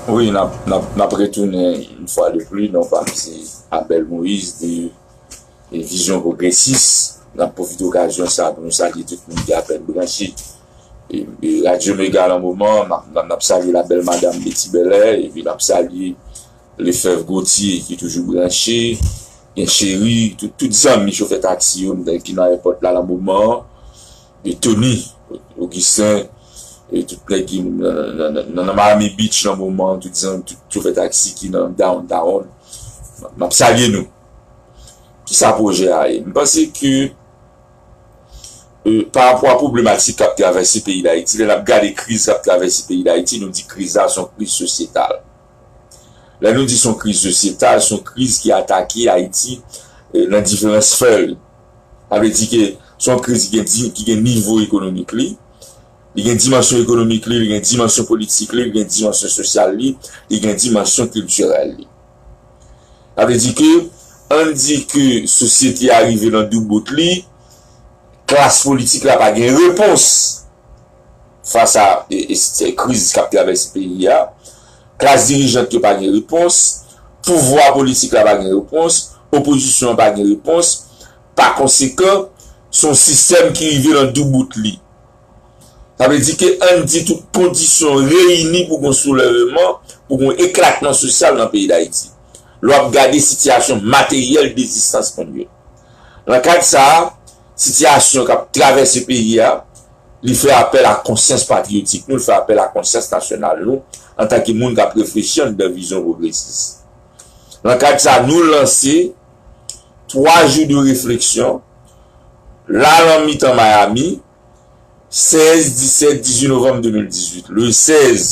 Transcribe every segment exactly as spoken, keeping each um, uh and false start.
Wi, n ap, n ap, n ap retounen yon fwa de pli. Non pa m se Abel Moïse de, de Vizyon Pwogresis. N ap pwofite okazyon sa pou nou salye tout moun ki apèn branche. E, e Radyo Mega nan moman, n ap, n ap, n ap salye la bèl madam Betty Bèlè, epi n ap salye Lefèv Gauthier ki toujou branche, gen Cheri, tout, tout zanmi chofè taksi yo ki nan èpòt la nan moman an, e Tony, Augustin, e tout nèg ki nan, nan, nan, nan Miami Beach nan moman an, tout zanmi, tout chofè taksi ki nan downtown. M ap salye nou. Kisa pwojè a ye? M panse ke, e, pa rapò a pwoblematik k ap travèse peyi Dayiti, lè n ap gade kriz k ap travèse peyi Dayiti, nou di kriz la se yon kriz sosyetal. Lè nou di se yon kriz sosyetal, se yon kriz ki atake Ayiti, e, nan diferan sfè li. Sa vle di ke se yon kriz ki gen di-, ki gen nivo ekonomik li, li gen dimansyon ekonomik li, li gen dimansyon politik li, li gen dimansyon sosyal li, li gen dimansyon kiltirèl li. Sa vle di ke, ann di ke sosyete a rive nan doubout li, klas politik la pa gen repons fas a, e, e, e kriz k ap travèse peyi a. Klas dirijant yo pa gen repons, pouvwa politik la pa gen repons, opozisyon an pa gen repons. Pa konsekan, se yon sistèm ki rive nan doubout li. Sa vle di ke ann di tout kondisyon reyini pou gon soulèveman, pou gon eklatman sosyal nan peyi Dayiti. Lè w ap gade sitiyasyon materyèl dezistans moun yo. Nan kad sa a, sitiyasyon k ap travèse peyi a, li fè apèl a konsyans patriyotik nou, li fè apèl a konsyans nasyonal nou, antanke moun k ap reflechi anndan vizyon pwogresis. Nan kad sa a, nou lanse twa jou de refleksyon, la nan mitan Miami, sèz, disèt, dizuit novanm de mil dizuit. Le sèz,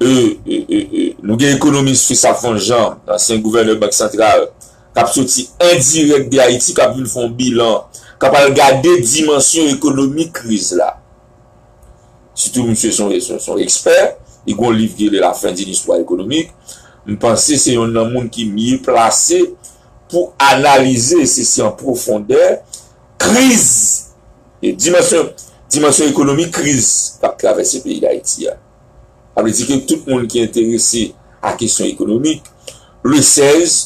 e, e, e, e, nou gen ekonomis Christophe Fonjean, ansyen gouvènè Bank Santral, k ap soti an dirèk de Ayiti, k ap vin fè yon bilan, k ap al gade dimansyon ekonomik kriz la. Sitou, misye se yon, se yon, se yon ekspè, li gen yon liv ki rele La fin d'une histoire économique. M panse se yonn nan moun ki mye plase pou analize, se, se an pwofondè, kriz, e dimansyon, dimansyon ekonomik kriz k ap travèse peyi Dayiti a. Sa vle di ke tout moun ki enterese a kesyon ekonomik, le sèz,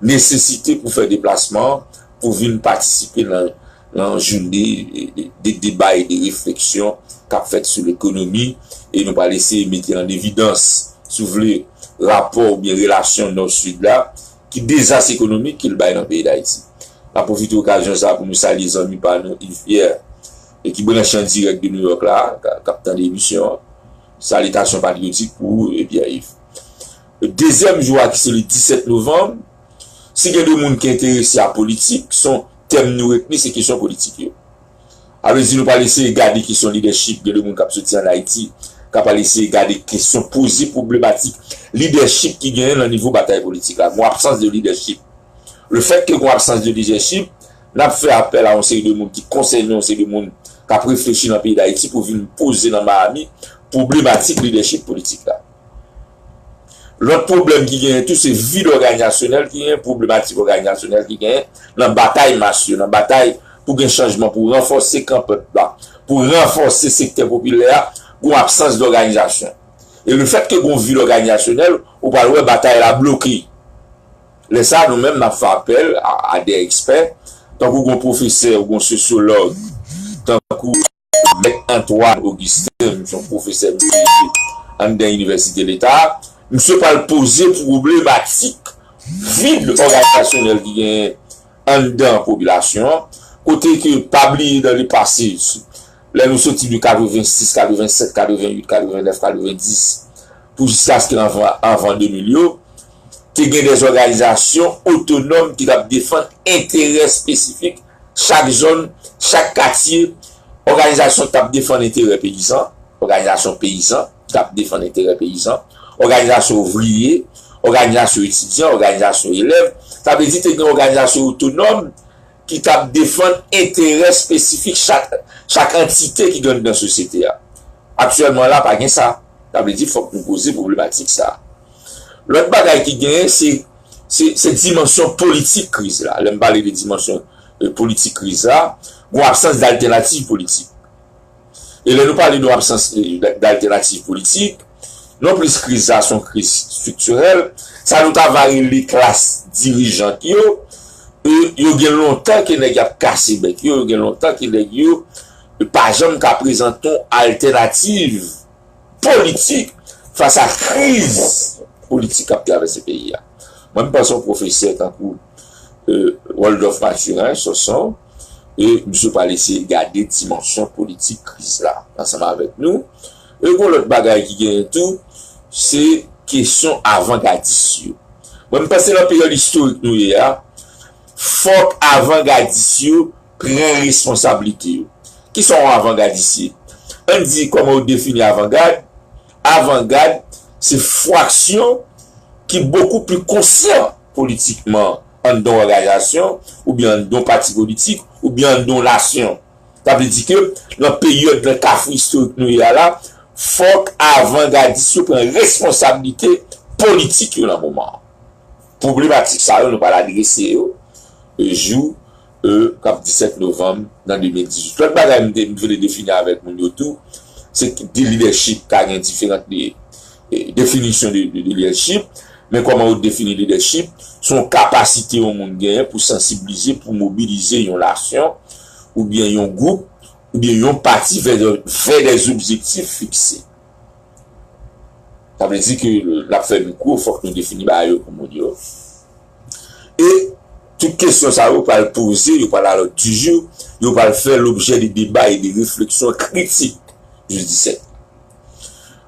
nesesite pou fè deplasman an, pou vin patisipe nan, nan jounen de, de, de deba e de refleksyon k ap fèt sou lekonomi, e nou pral eseye mete an evidans, si w vle, rapò oubyen relasyon Nò-Sid la, ki dezas ekonomik ke l bay nan peyi Dayiti. N ap pwofite okazyon sa a pou nou salye zanmi pa nou, Yves Pierre, e ki branche an dirèk de New York la, k, k ap tande emisyon an. Salitasyon patriyotik pou ou, e Pierre Yves. Dezyèm jou a, ki se le disèt novanm, si gen de moun ki enterese a politik, se yon tèm nou retni, se kesyon politik yo. Sa vle di nou pral eseye gade kesyon lidèchip, gen de moun k ap soti ann Ayiti, k ap al eseye gade kesyon, poze pwoblematik lidèchip ki genyen nan nivo batay politik la. Gon absans de lidèchip. Le fèt ke gon absans de lidèchip, n ap fè apèl a yon seri de moun ki konsène, yon seri de moun k ap reflechi nan peyi Dayiti pou vin poze nan Miami pwoblematik lidèchip politik la. Lòt pwoblèm ki genyen tou, se vid òganizasyonèl ki genyen, pwoblematik òganizasyonèl ki genyen nan batay mas yo, nan batay pou gen chanjman, pou ranfòse kan pèp la, pou ranfòse sektè popilè a, gon absans dòganizasyon. E le fèt ke gon vid òganizasyonèl, ou pral wè batay la bloke. Lè sa a, nou menm, n ap fè apèl a, a de ekspè, tankou gon pwofesè ou gon sosyològ, tankou Mèt Antoine Augustin, misye se yon pwofesè, misye anndan Inivèsite Leta, misye pral poze pwoblematik vid òganizasyonèl ki genyen anndan popilasyon an, kote ke, pa bliye, dans le passé, lè nou soti de katrevensis, katrevensèt, katrevenuit, katrevennèf, katrevendis, pou jiskaske anvan, anvan de mil yo, te gen de òganizasyon otonòm ki t ap defann enterè espesifik chak zòn, chak katye, òganizasyon ki t ap defann enterè peyizan, òganizasyon peyizan ki t ap defann enterè peyizan, òganizasyon ouvriye, òganizasyon etidyan, òganizasyon elèv. Sa vle di te gen òganizasyon otonòm ki t ap defann enterè espesifik chak, chak antite ki gen anndan sosyete a. Aktyèlman la, pa gen sa. Sa vle di fòk nou poze pwoblematik sa a. Lòt bagay ki genyen, se, se, se dimansyon politik kriz la. Lè m pale de dimansyon, e, politik kriz la, gon absans d altènativ politik. E lè nou pale de yon absans, e, d, d altènativ politik, Non plis kriz la se yon kriz estriktirèl. Sa nou ta va rele klas dirijant yo, e, yo gen lontan ke nèg y ap kase bèk yo, yo gen lontan ke nèg yo pa janm ka prezante yon altènativ politik fas a kriz politik k ap travèse peyi a. Mwen, m panse yon pwofesè tankou, e, Waldorf Mathurin, Sonson, e misye pral eseye gade dimansyon politik kriz la ansanm avèk nou. E gon lòt bagay ki genyen tou, se kesyon avangadis yo. Mwen, m panse nan peryòd istorik nou ye a, fòk avangadis yo pran responsablite yo. Kisa yon avangadis ye? Ann di kòman yo defini avangad. Avangad, se fraksyon ki bokou pli konsyan politikman anndan yon òganizasyon, oubyen anndan yon pati politik, oubyen anndan yon nasyon. Sa vle di ke nan peryòd, nan kafou istorik nou ye a la, fòk avangadis yo pran responsablite politik yo nan moman an. Pwoblematik sa yo, nou pral adrese yo, e, jou, e, k ap disèt novanm nan de mil dizuit. Lòt bagay m te, m vle defini avèk moun yo tou, se ki de lidèchip ka gen diferan de, e, definisyon de, de, de lidèchip, men kòman yo defini lidèchip, se yon kapasite yon moun genyen pou sansibilize, pou mobilize yon nasyon, oubyen yon gwoup, oubyen yon pati vè, vè de zobjektif fikse. Sa vle di ke l ap fè mikwo, fòk nou defini bagay yo pou moun yo. E tout kesyon sa yo pral poze, yo pral a lòd di jou, yo pral fè lobjè de deba e de refleksyon kritik jis disèt.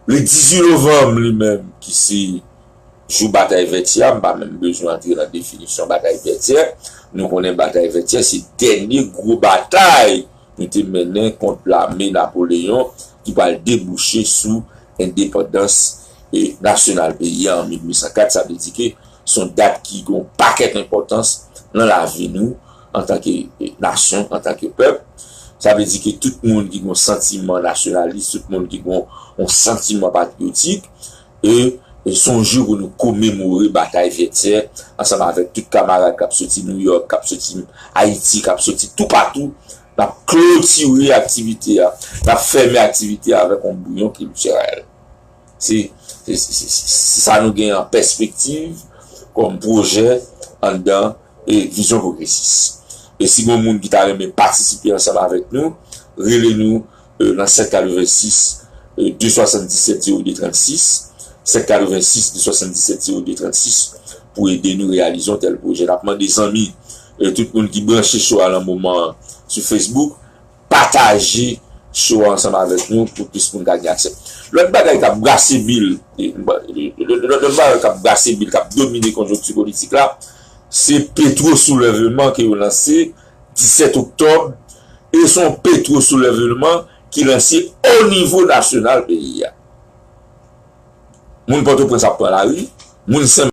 Le dizuit novanm li menm, ki se jou batay Vètyè a, m pa menm bezwen antre nan definisyon batay Vètyè. Nou konnen batay Vètyè se dènye gwo batay nou te mennen kont lame Napoleyon ki pral debouche sou endepandans, e, nasyonal peyi a an mil uit san kat. Sa vle di ke se yon dat ki gen yon pakèt enpòtans nan lavi nou antanke, e, nasyon, antanke pèp. Sa vle di ke tout moun ki gen yon santiman nasyonalis, tout moun ki gen yon, yon santiman patriyotik, e, e se yon jou pou nou komemore batay Vètyè ansanm avèk tout kamarad k ap soti Nouyòk, k ap soti Ayiti, k ap soti toupatou. N ap klotire aktivite a, n ap fèmen aktivite a avèk yon bouyon kiltirèl. Se, se, se, se, se sa nou gen an pèspektiv kòm pwojè anndan, e, vizyon pwogresis. E si gen moun ki ta renmen patisipe ansanm avèk nou, rele nou, e, nan sèt katrevensis, e, de swasanndisèt zewo de trannsis, sèt katrevensis de swasanndisèt zewo de trannsis, pou ede nou reyalize yon tèl pwojè. N ap mande zanmi, e, tout moun ki branche show a nan moman an sou Facebook, pataje show a ansanm avèk nou pou plis moun ka gen aksè. Lòt bagay k ap brase bil, e, lòt, lòt, lòt bagay k ap brase bil, k ap domine konjonkti politik la, se petwo soulèvman ke yo lanse disèt oktòb, e se yon petwo soulèvman ki lanse o nivo nasyonal peyi a. Moun Pòtoprens ap pran lari, moun Sen